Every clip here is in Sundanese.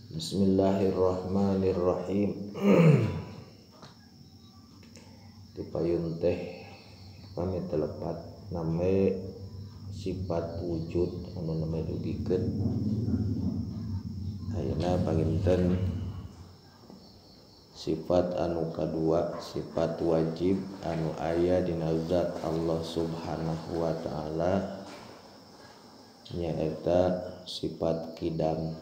Bismillahirrahmanirrahim. Dipayun teh pamit telepat name sifat wujud anu name dugikeun. Ayeuna panginten sifat anu kadua, sifat wajib anu aya dina zat Allah Subhanahu wa taala nyaeta sifat kidam.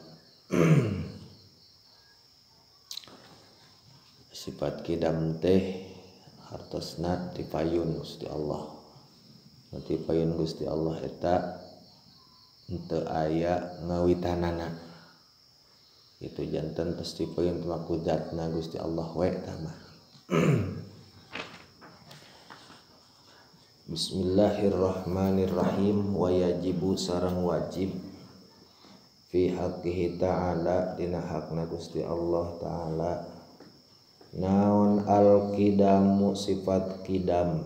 Sifat kidam teh hartosna tipayun Gusti Allah. Tipayun Gusti Allah eta henteu aya ngawitanana. Itu janten tos tipayun tumaku zatna Gusti Allah we tah mah. Bismillahirrahmanirrahim. Wa yajibu sareng wajib fi haqqihi ta'ala dina hakna Gusti Allah ta'ala naon al-kidamu sifat kidam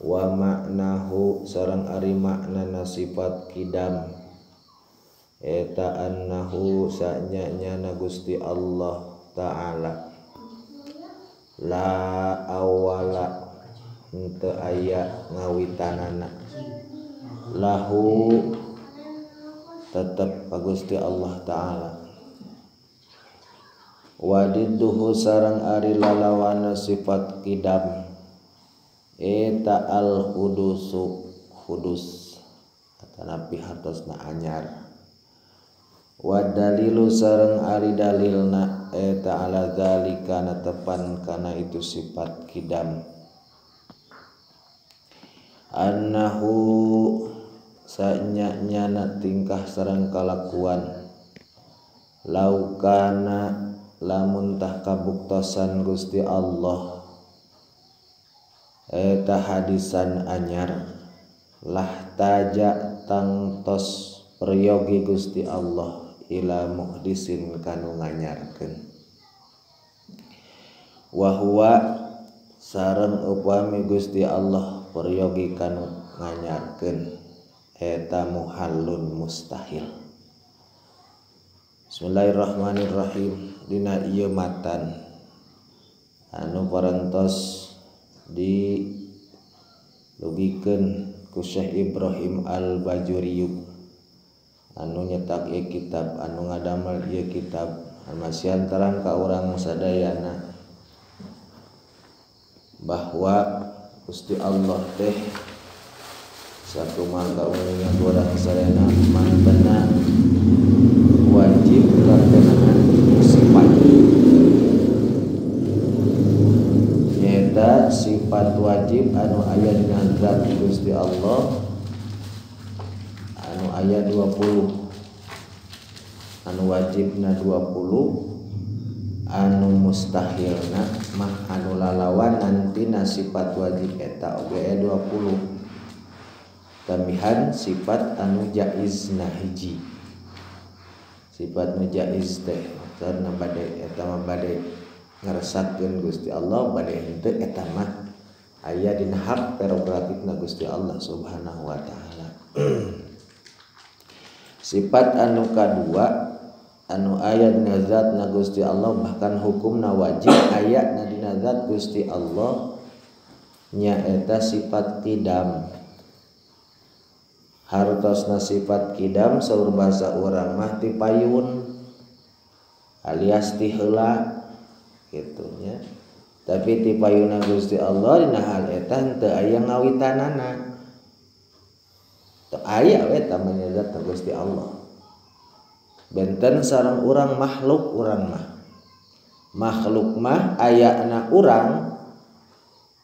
wa maknahu sareng ari maknana sifat kidam eta annahu sanyanya Gusti Allah ta'ala la awala henteu aya ngawitanana lahu tetep ka Gusti Allah ta'ala wadidduhu sareng ari lalawana sifat kidam eta al hudusu hudus atanapi hartosna anyar wa dalilu sareng ari dalilna eta ala zalika netepan kana itu sifat kidam annahu sanyanya tingkah sareng kalakuan laukana lamun tah kabuktosan Gusti Allah eta hadisan anyar lah taja tangtos peryogi Gusti Allah ila muhdisin kanu nganyarkeun wa huwa sareng upami Gusti Allah peryogi kanu nganyarkeun eta muhallun mustahil. Bismillahirrahmanirrahim. Dina ieu matan anu parantos dilugikeun ku Syekh Ibrahim Al-Bajuri anu nyetak ieu kitab anu ngadamel ieu kitab masihan terang ka urang sadayana bahwa Gusti Allah teh sakumaha kauningna urang sadayana mantena wajib kakenaan sifat nyaeta sifat wajib anu aya dina zat Gusti Allah anu aya 20 anu wajibna 20 anu mustahilna mah anu lalawanan tina sifat wajib eta oge 20 tambihan sifat anu jaizna hiji. Sifat nu jaiz teh karena bade eta mah bade ngaresakeun Gusti Allah bade henteu eta mah aya dina hak prerogatifna Gusti Allah Subhanahu wa taala. Sifat anu kadua anu aya dina zatna Gusti Allah bahkan hukumna wajib aya dina zat Gusti Allah nyaeta sifat kidam. Hartosna sifat kidam saur bahasa urang mah tipayun alias ti heula kitu nya. Tapi tipayunna Gusti Allah dina hal eta henteu aya ngawitanana. Teu aya we eta mah zat Gusti Allah. Benten sareng urang makhluk urang mah. Makhluk mah ayana urang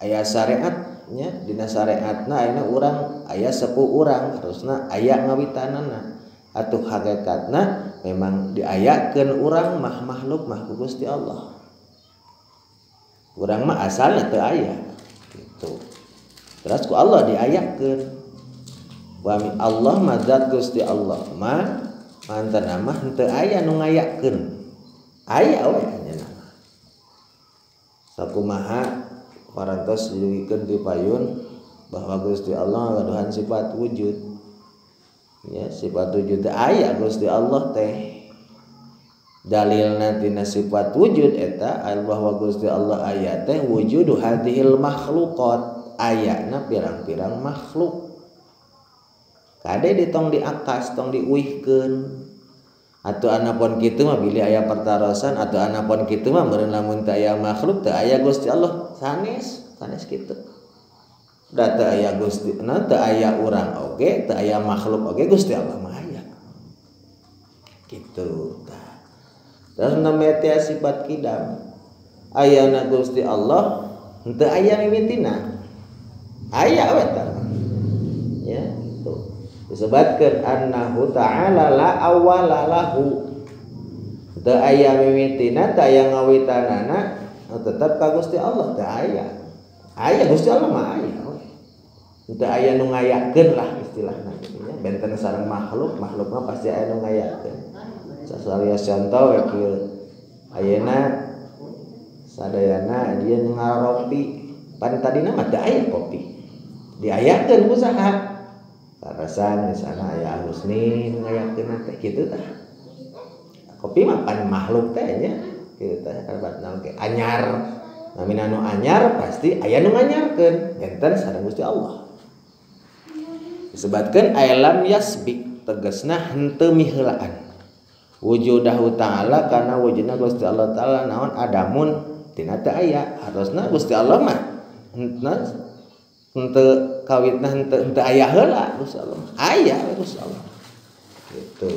aya syariat nya dina syariatna ayeuna urang aya sepuh urang harusna aya ngawitanana atuh hakikatna memang diayakeun urang mah makhluk mah ku Gusti Allah. Urang mah asalna teu aya gitu. Terus ku Allah diayakeun. Wa mi Allah mah zat Gusti Allah mah mantena mah henteu aya nu ngayakeun. Aya we nya mah. Sakumaha parantos dilugikeun ti payun bahwa Gusti Allah ngagaduhan sifat wujud. Ya, sifat wujud teh aya Gusti Allah teh. Dalilna tina sifat wujud eta bahwa Gusti Allah aya teh wujudu hadhil makhluqat, ayana pirang-pirang makhluk. Kade di tong diakas, tong diuihkeun. Atuh anapun kitu mah bilih aya pertarosan, atuh anapun kitu mah meureun lamun teu aya makhluk teu aya Gusti Allah, sanes, sanes kitu. Da teu aya Gusti, na teu aya urang oge, teu aya makhluk oge Gusti Allah mah aya. Kitu tah. Terus namanya teh sifat kidam. Ayana Gusti Allah henteu aya mimitina. Aya we tah. Ya, gitu. Disebutkeun annahu ta'ala la awwala lahu. Teu aya mimitina, teu aya ngawitanana, tetep ka Gusti Allah teu aya. Aya Gusti Allah mah aya we. Teu aya nu ngayakeun lah istilahna gitu nya. Benten sareng makhluk, makhluk mah pasti aya nu ngayakeun. Sasarias contoh we kieu. Ayeuna sadayana dia ngaropi, pan tadina mah teu aya kopi. Diayakeun ku saha? Karasan misalna aya Husni nu ngayakeun teh kitu tah. Kopi mah pan makhluk teh nya kitu tah kabatna oge anyar. Namina nu anyar pasti aya nu nganyarkeun, benten sareng Gusti Allah. Disebutkeun lam yasbik tegasna henteu miheulaan. Wujudahu ta'ala kana wujudna Gusti Allah ta'ala naon adamun tina teu aya. Harusna Gusti Allah mah henteu kawitna henteu aya heula Gusti Allah mah. Aya Gusti Allah. Gitu.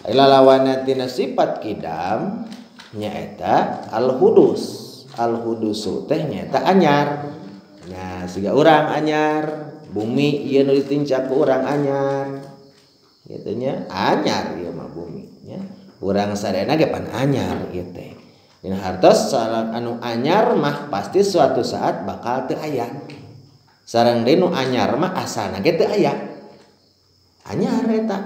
Lalawana tina sifat kidam nyaeta al-hudus. Al-hudusu teh nyaeta anyar. Nah, siga urang anyar, bumi ieu nu ditincak ku urang anyar. Gitu nya, anyar ieu mah bumi nya. Urang sadayana ge pan anyar ieu teh. Dina hartos anu anyar mah pasti suatu saat bakal teu aya. Sareng deui nu anyar mah asana ge teu aya. Anyar eta.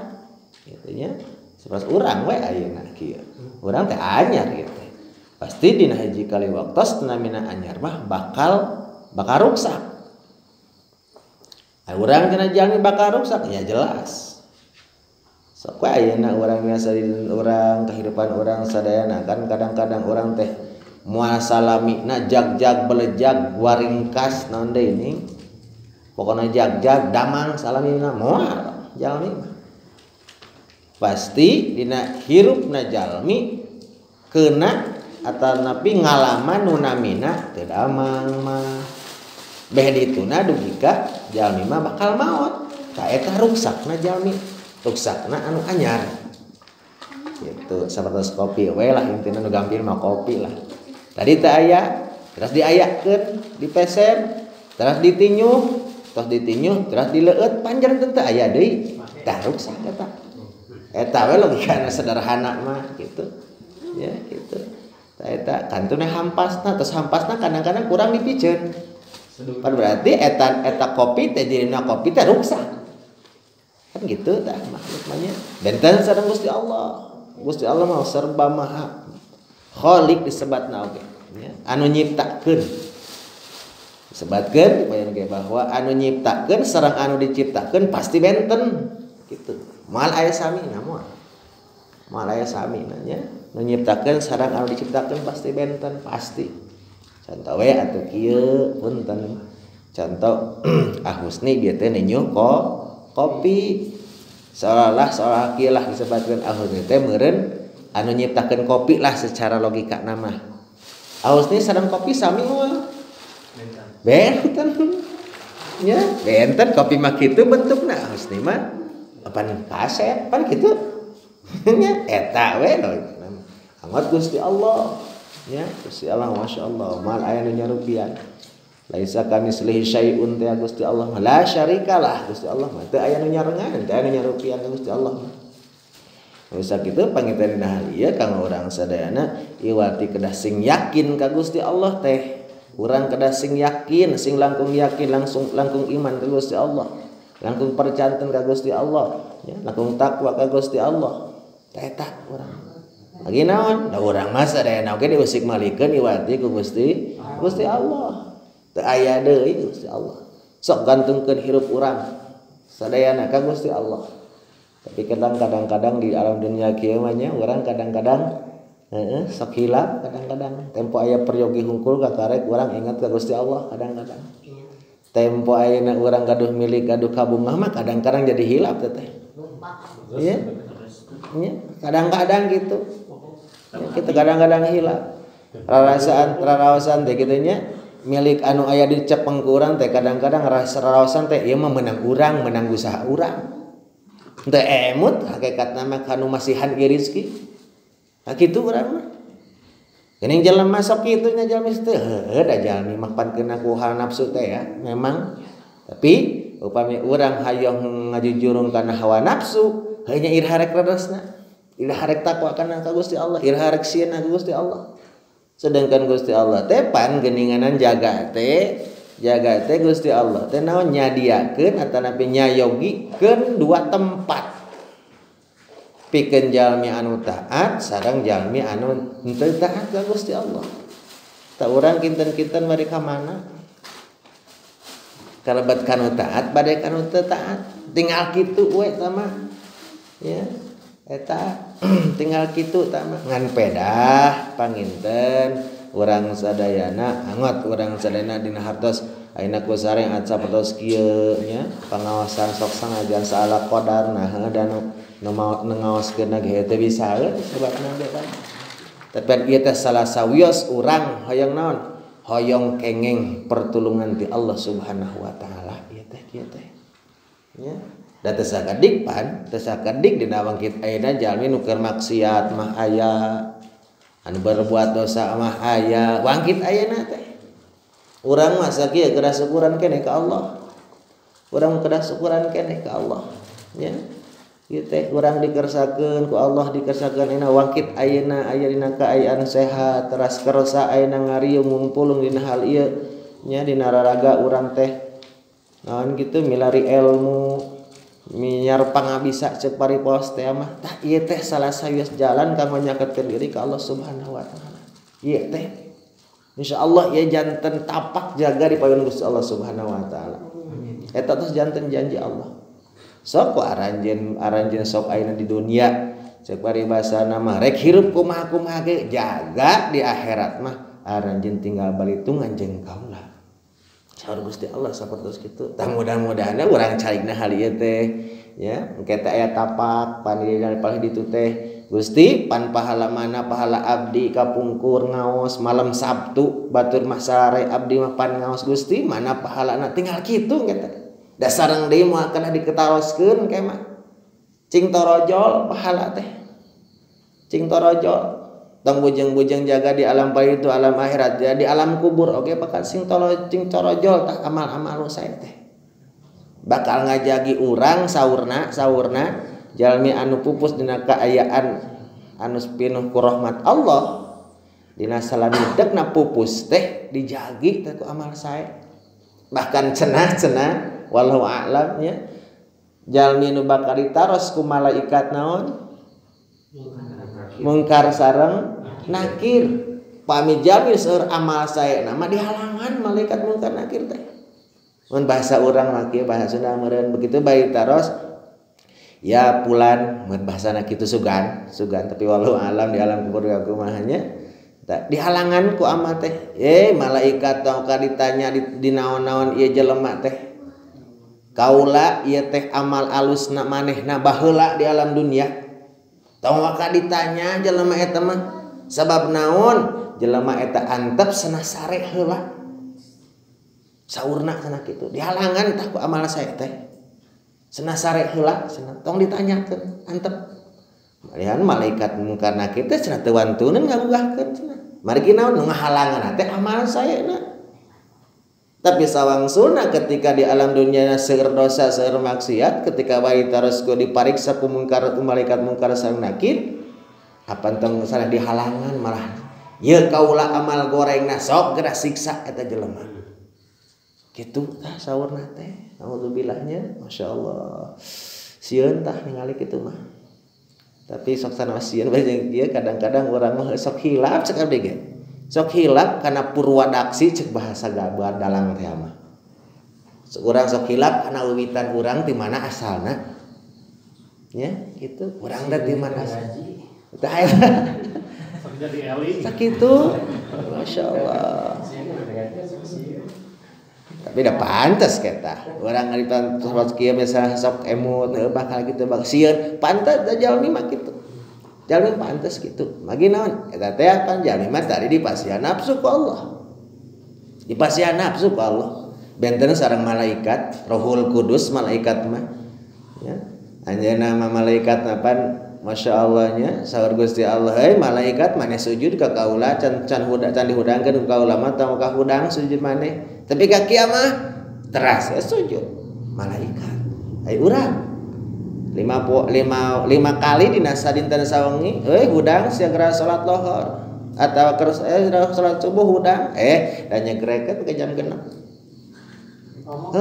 Gitu nya. Sapertos urang we ayeuna kieu. Urang teh anyar ieu teh. Pasti dina hiji kali waktos namina anyar mah bakal ruksak. Urang cenah jalmi bakal ruksak ya jelas. Sok we ayeuna urang biasa di urang kehidupan urang sadayana kan kadang-kadang urang teh moal salamina jag-jag belejag waringkas naon deui ini. Pokona jag-jag damang salamina moal jalmi mah. Pasti dina hirupna jalmi kena atanapi ngalaman nu namina teu damang mah. Beh dituna dugi ka jalmi mah bakal maot. Ka eta ruksakna jalmi, ruksakna anu anyar. Gitu, sapertos kopi we lah intina nu gampil mah kopi lah. Tadi teu aya, terus diayakeun, dipeser, terus ditinyuh, terus dileueut, panjang teu aya deui. Tah ruksak eta. Eta we logikana sederhana mah gitu. Ya gitu. Tah eta kantuna hampasna, terus hampasna kadang-kadang kurang dipiceun. Pan berarti eta kopi teh dirina kopi teh ruksak. Kan gitu tah makhluk mah nya. Benten sareng Gusti Allah. Gusti Allah mah serba maha. Khalik disebatna oge nya. Anu nyiptakeun. Disebatkeun bayan ge bahwa anu nyiptakeun sareng anu diciptakeun pasti benten gitu. Moal aya samina moal. Moal aya samina nya. Nu nyiptakeun sareng anu diciptakeun pasti benten pasti. Contoh we atuh kieu punten. Contoh ah Husni bieu teh ninyu kopi. Seolah-olah kieu lah disebutkeun ah Husni teh meureun anu nyiptakeun kopi lah secara logika nama. Ah Husni sareng kopi sami moal. Benten. Nya, benten kopi mah kitu bentukna ah Husni mah pan kaset pan kitu. Nya eta we logikana. Angot Gusti Allah. Ya, Gusti Allah masyaallah mal aya nu nyarupian. Laisa kamitslihi syai'un teh Gusti Allah mah la syarikalah Gusti Allah mah teu aya nu nyarengan, teu aya nu nyarupian Gusti Allah mah. Bisa kitu pangitan dina hal ieu kanggo urang sadayana iwati kedah sing yakin ka Gusti Allah teh. Urang kedah sing yakin, sing langkung yakin langsung langkung iman ka Gusti Allah. Langkung percanten ka Gusti Allah, ya, langkung takwa ka Gusti Allah. Tah eta urang. Lagi naon? Da urang mah sadayana oge diusik malikeun iwati ku Gusti Gusti Allah. Teu aya deui Gusti Allah. Sok gantungkeun hirup urang sadayana ka Gusti Allah. Tapi kadang-kadang di alam dunia kieu mah nya urang kadang-kadang sok hilap kadang-kadang tempo aya peryogi hungkul kakarek urang ingat ka Gusti Allah kadang-kadang. Tempo ayeuna urang gaduh milik gaduh kabungah mah kadang-kadang jadi hilap teh. Iya. Iya, kadang-kadang gitu. Ya, kita kadang-kadang hilap. Rarasaan teh kitu nya milik anu aya di cepeng ku urang teh kadang-kadang raraosan teh ieu mah meunang urang, meunang usaha urang. Teu emut hakikatna mah kanu masihan ieu rezeki. Nah kitu urang mah. Geuning jelema sok kitu nya jalmi teh heueuh da jalmi mah pan keuna ku hawa nafsu teh ya memang. Tapi upami urang hayang ngajujurung kana hawa nafsu heuh nya iraha rek radosna. Iraha rek takwa kana ka Gusti Allah, iraha rek sieun ka Gusti Allah. Sedangkan Gusti Allah teh pan geuninganan jaga teh Gusti Allah teh naon nyadiakeun atanapi nyayogikeun dua tempat. Pikeun jalmi anu taat sareng jalmi anu henteu taat ka Gusti Allah. Tah urang kinten-kinten bade ka mana? Kalebat kanu taat bade kanu teu taat. Tinggal kitu we tah mah. Ya, eta tinggal kitu tah mah ngan pedah panginten urang sadayana angot urang sadayana dina hartos ayeuna ku sareng sapertos kieu nya pangaosan sok sanajan saala qadar nah dan nu ngaoskeun ge teu bisa sebabna ge kan. Tapi ieu teh salah sawios urang hoyong naon? Hoyong kengeng pertulungan ti Allah Subhanahu wa taala ieu teh kieu teh. Nya da teu sakedik pan, teu sakedik dina wangkit ayeuna jalmi nu keur maksiat mah aya, anu berbuat dosa mah aya, wangkit ayeuna teh. Urang mah sakieu kedah syukuran keneh ka Allah. Urang kedah syukuran keneh ka Allah. Nya. Ieu teh urang dikersakeun ku Allah dikersakeun ayeuna wangkit ayeuna aya dina kaayaan sehat teras kersa ayeuna ngariung ngumpulung dina hal ieu nya dina raraga urang teh naon kitu milari ilmu minyar pangabisa ceuk paripos teh mah tah ieu teh salah sawios jalan kanggo nyaketkeun diri ka Allah Subhanahu wa taala. Ieu teh insyaallah ieu janten tapak jaga di payun Gusti Allah Subhanahu wa taala. Eta tos janten janji Allah. Sok ku aranjeun sok ayeuna di dunia ceuk paribasana mah rek hirup kumaha-kumaha ge jaga di akhirat mah aranjeun tinggal balitungan jeung kaula. Saur Gusti Allah sapertos kitu. Tah mudah-mudahan urang carigna hal ieu teh ya engke teh aya tapak pan di palih ditu teh Gusti pan pahala mana pahala abdi kapungkur ngaos malam Sabtu batur mah sare abdi mah pan ngaos Gusti mana pahalana tinggal kitu engke teh. Da sareng deui moal kana diketaroskeun ke mah. Cing torojol pahala teh. Cing torojol. Tong bujeng-bujeng jaga di alam itu alam akhirat ya di alam kubur oge bakal sing cing torojol tah amal-amal nu sae teh. Bakal ngajagi urang saurna jalmi anu pupus dina kaayaan anu pinuh ku rahmat Allah dina salamidekna pupus teh dijagi teh ku amal sae. Bahkan cenah-cenah wallahu a'lam nya jalmi nu bakal ditaros ku malaikat naon mungkar sareng nakir pami jalmi seueur amal sae nama dihalangan malaikat mungkar nakir teh mun bahasa urang mah kieu bahasa Sunda meureun begitu bae taros ya pulan mun bahasana kitu sugan tapi wallahu a'lam di alam kubur kumaha nya dihalangan ku amal teh malaikat tong ka ditanya di naon-naon ieu jelema teh kaula ieu teh amal alusna manehna baheula di alam dunia tong waka ditanya jelema eta mah sabab naon jelema eta antep cenah sare heula saurna cenah kitu dihalangan tah ku amal sae teh cenah sare heula cenah tong ditanyakeun antep malihan malaikat mungkar nakir teh cenah teu wantuneun ngagugahkeun cenah margi naon nu ngahalangan teh amal saena. Tapi sawangsulna ketika di alam dunia seueur dosa seueur maksiat ketika bae taros ku dipariksa ku mungkar ku malaikat mungkar sareng nakir apan tong salah dihalangan malah ieu kaula amal gorengna sok geura siksa eta jelema kitu tah saurna teh naudzubillahnya masyaallah sieun tah ningali kitu mah. Tapi sok sanaos sieun bae jeung kieu kadang-kadang urang mah sok hilap cek abdi ge. Sok hilap kana purwadaksi cek bahasa gabar dalang teh mah. Urang sok hilap kana wiwitan urang ti mana asalna. Ya gitu urang teh di mana tah eta sakitu masyaallah. Tapi udah pantes kita orang ngaritan salat kieu misalnya sok emut bakal gitu bak sieun pantes da jalmi mah kitu jalmi pantes kitu magi naon eta teh pan jalmi mah tadi dipasihan nafsu ku Allah dipasihan nafsu ku Allah benten sareng malaikat Rohul Kudus malaikat mah ya anjeunna mah malaikat pan Masya Allahnya saur Gusti Allah hei malaikat maneh sujud ka kaula can can huda can dihudangkeun ku kaula mah tong ka hudang sujud maneh tapi ka kiamah teras ya sujud malaikat ai urang lima kali dina sadinten sawengi euy hudang sia geura salat lohor atawa keur salat subuh hudang da nyegrekeun ke jam 6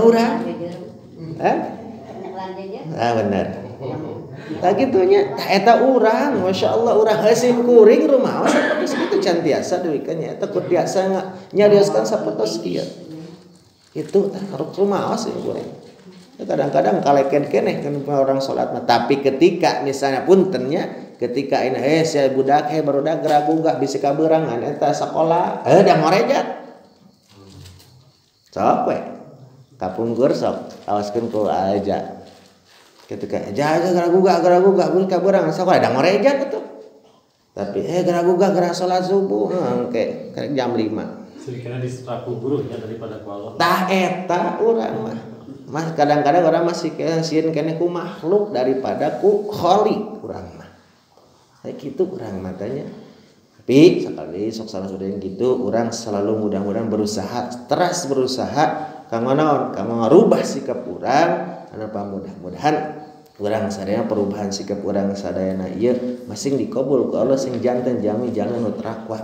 urang ah bener tak gitunya eta urang Masya Allah urang heusim kuring rumaos sapertos kitu can tiasa duikeun nya eta kur tiasa nyarioskeun sapertos kieu itu tah rumaos kuring kadang-kadang kaleken keneh kan orang salat mah tapi ketika misalnya puntennya ketika ini sia budak barudak geura gugah bisi kaberangan eta sakola da ngorejat sok we kapungkur sok awaskeun ku aja ketika jaga geura gugah bisi kaberangan sakola da ngorejat atuh tapi geura gugah geura salat subuh engke karek jam 5 sedikitna distraku gurunya daripada ku Allah tah eta urang mah mas kadang-kadang orang masih sieun keneh ku makhluk daripada ku khalik urang mah kayak gitu urang matanya tapi sekali sok salah sudah gitu urang selalu mudah-mudahan berusaha teras berusaha kanggo naon kanggo ngarubah sikap urang anu mudah-mudahan urang sadayana perubahan sikap urang sadayana ieu masing dikabul ku Allah sing janten jami jangan nu takwa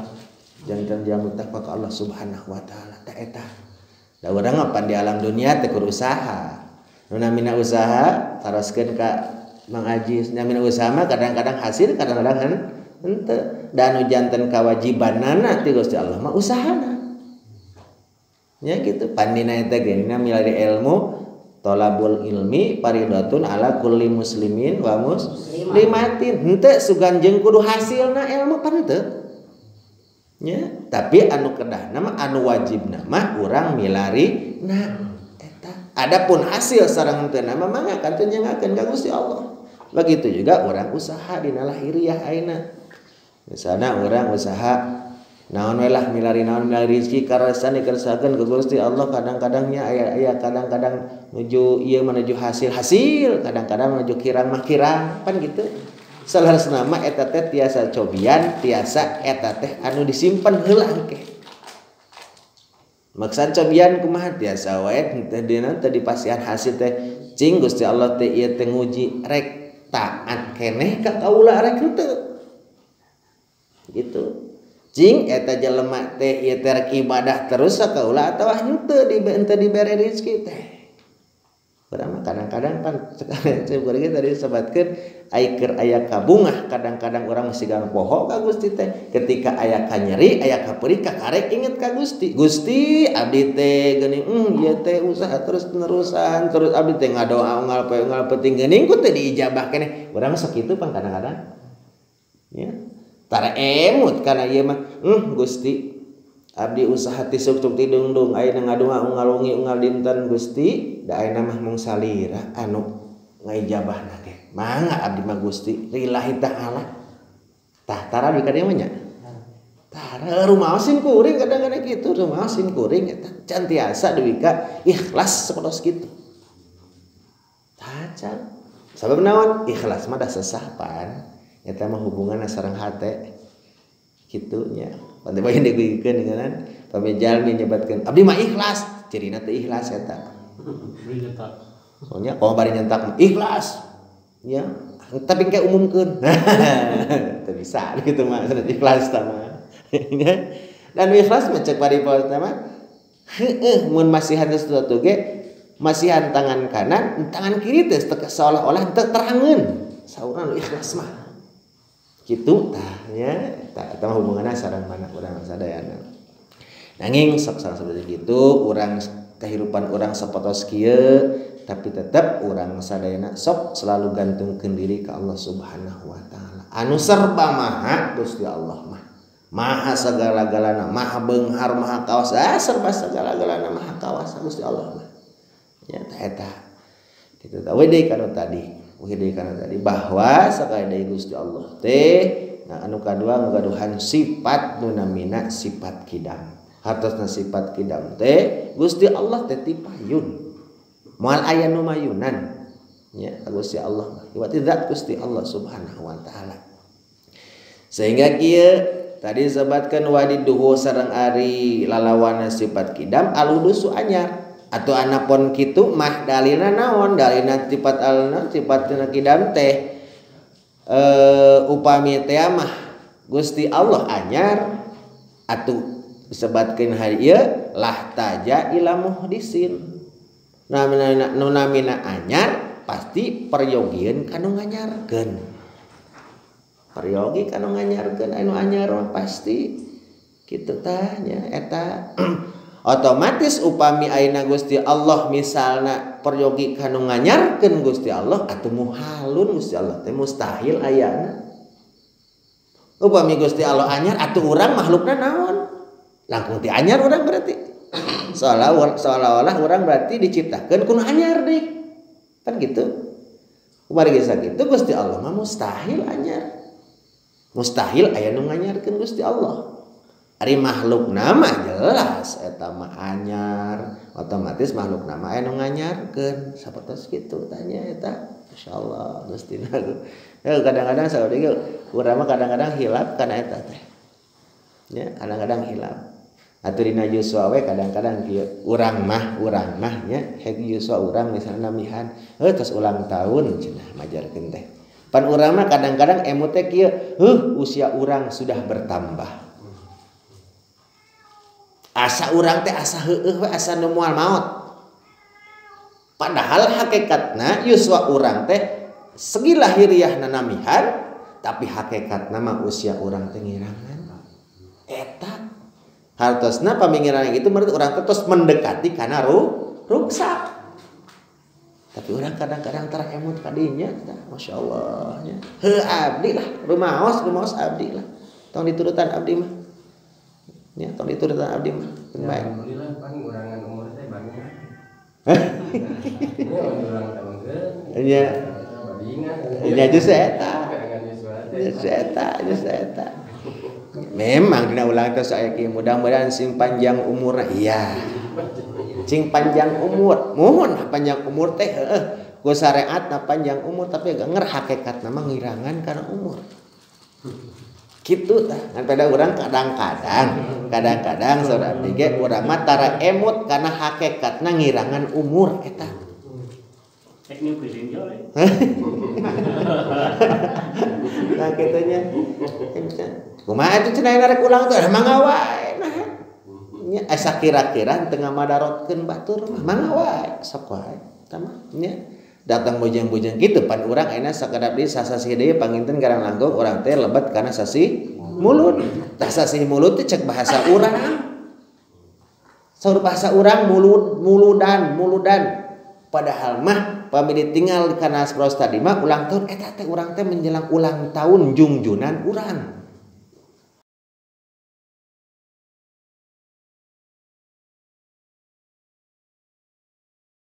janten jami takwa ka Allah Subhanahu wa taala ta eta da urang mah pan di alam dunia teh kudu usaha nu namina usaha taroskeun ka Mang Aji namina usaha mah kadang-kadang hasil kadang-kadang henteu da anu janten kawajibanana ti Gusti Allah mah usahana nya kitu pandina eta ge dina milari ilmu tolabul ilmi faridatun ala kulli muslimin wa muslimatin henteu sugan jeung kudu hasilna ilmu pan henteu nya tapi anu kedahna mah anu wajibna mah urang milari na eta adapun hasil sareng henteu mah mangga kantun nyengakeun ka Gusti Allah begitu juga urang usaha dina lahiriah ayeuna misalna urang usaha naon we lah milari naon milari rezeki karasan dikersakeun ku Gusti Allah kadang-kadangnya aya kadang-kadang nuju ieu menuju hasil-hasil kadang-kadang menuju kirang mah kirang pan gitu saleresna mah eta teh tiasa cobian tiasa eta teh anu disimpen heula engke maksad cobian kumaha tiasa wae teh dina teh dipasihan hasil teh cing Gusti Allah teh ieu teh nguji rek taat keneh ka kaula rek henteu gitu cing eta jelema teh ieu teh rek ibadah terus ka kaula atawa henteu henteu dibere rezeki teh urang mah kadang-kadang pan cek tadi sebatkeun ai keur aya kabungah kadang-kadang urang masih gang poho ka Gusti teh ketika aya kanyeri aya kapeurih kakarek inget ka Gusti Gusti abdi teh geuning ieu teh usaha terus terusan terus abdi teh ngadoa unggal poe unggal peuting geuning ku teh diijabah keneh urang sok kitu pan kadang-kadang ya tara emut kana ieu mah Gusti abdi usaha tisuk tuk tidungdung ayeuna ngadunga unggal wengi unggal dinten Gusti da ayeuna mah mung salira anu ngaijabahna ge mangga abdi mah Gusti lillahi ta'ala tah tara di ka dieu mah nya tara rumaosin kuring kadang-kadang kitu rumaosin kuring eta can tiasa deui ka ikhlas sapertos kitu tah can sabab naon ikhlas mah da sesah pan eta mah hubunganna sareng hate kitu nya pantai bae diguikeun dengan pami jalmi nyebatkeun abdi mah ikhlas cirina teh ikhlas eta bari nyentak soalnya kalau bari nyentak ikhlas ya tapi engke umumkeun teu bisa kitu mah ikhlas tah mah dan ikhlas mah cek paripurna mah heueuh mun masihan sesuatu ge masihan tangan kanan tangan kiri teh seolah-olah teu terangeun saurna nu ikhlas mah kitu tah nya eta mah hubunganna sareng mana urang sadayana nanging sok sareng seperti kitu urang kehidupan urang sapotos kieu tapi tetep urang sadayana sok selalu gantungkeun diri ka Allah Subhanahu wa taala. Anu serba maha Gusti Allah mah. Maha segala-galana, maha beunghar, maha kawasa, serba segala-galana maha kawasa Gusti Allah mah. Ya eta. Kitu tah we deui kana tadi. We deui kana tadi bahwa sakali deui Gusti Allah teh nah anu kadua ngagaduhan sifat nu namina sifat kidam. Hartosna sifat kidam teh Gusti Allah teh tipayun. Moal aya nu mayunan nya Gusti Allah mah. Berarti zat Gusti Allah Subhanahu wa taala. Sehingga kieu tadi sebatkan wadiduhu sareng ari lalawana sifat kidam aludusu anyar. Atau anapun kitu mah dalilna naon? Dalilna sifat alna sifat kidam teh upami teh mah Gusti Allah anyar atuh disebatkeun hari ieu lah taja ila muhdisin. Nu namina anyar pasti peryogieun kanu nganyarkeun. Peryogi kanu nganyarkeun anu anyar mah pasti kitu tah nya eta. Otomatis upami ayeuna Gusti Allah misalna peryogi kanu nganyarkeun Gusti Allah atuh muhalun Gusti Allah teh mustahil ayana. Upami Gusti Allah anyar atuh urang makhlukna naon? Langkung ti anyar urang berarti. Seolah-olah urang berarti diciptakeun kudu anyar deui. Kan gitu. Kumargi sakitu Gusti Allah mah mustahil anyar. Mustahil aya nu nganyarkeun Gusti Allah. Ari makhluk nama jelas eta mah anyar, otomatis makhluk nama aya nu nganyarkeun. Sapertos kitu tanya eta. Masyaallah Gusti. Ya kadang-kadang saur ge urang mah kadang-kadang hilap kana eta teh. Ya, kadang-kadang hilap. Atuh dina yuswa we kadang-kadang kieu urang mah nya hek yuswa urang misalna namihan heuh tos ulang tahun cenah majarkeun teh. Pan urang mah kadang-kadang emut teh kieu, heuh usia urang sudah bertambah. Asa urang teh asa heueuh we asa nu moal maot. Padahal hakikatna yuswa urang teh segi lahiriahna namihan tapi hakikatna mah usia urang teh ngirangan. Eta hartosna pamikiran gitu berarti urang teh tos mendekati kana ruksak. Tapi urang kadang-kadang tara emut kadinya tah masyaallah nya. Heuh abdi lah rumaos abdi lah. Tong diturutan abdi mah. Nya tong diturutan abdi mah. Ya, baik. Alhamdulillah pan ngurangan umur teh banyak. Nya. Nya geus eta. Geus eta. Memang dina ulang teh saya kieu mudah-mudahan sing panjang umur. Iya. Sing panjang umur. Muhun panjang umur teh heueuh. Ku syariatna panjang umur tapi gak nger hakikatna mah ngirangan kana umur. Kitu tah ngan pada urang kadang-kadang saur abdi ge urang mah tara emut kana hakikatna ngirangan umur eta. Nah kitu nya. Kumaha atuh cenah rek ulang teh mangga wae nah. Nya asa kira-kira teu ngamadarotkeun batur mah mangga wae sok wae eta mah nya. Datang bojeng-bojeng kitu pan urang ayeuna sakedap deui sasasih deui panginten garang langkung urang teh lebet kana sasih mulud. Tah sasih mulud teh cek bahasa urang. Saur bahasa urang mulud muludan. Padahal mah pami ditinggal kana pros tadi mah ulang tahun eta teh urang teh menjelang ulang tahun jungjunan urang.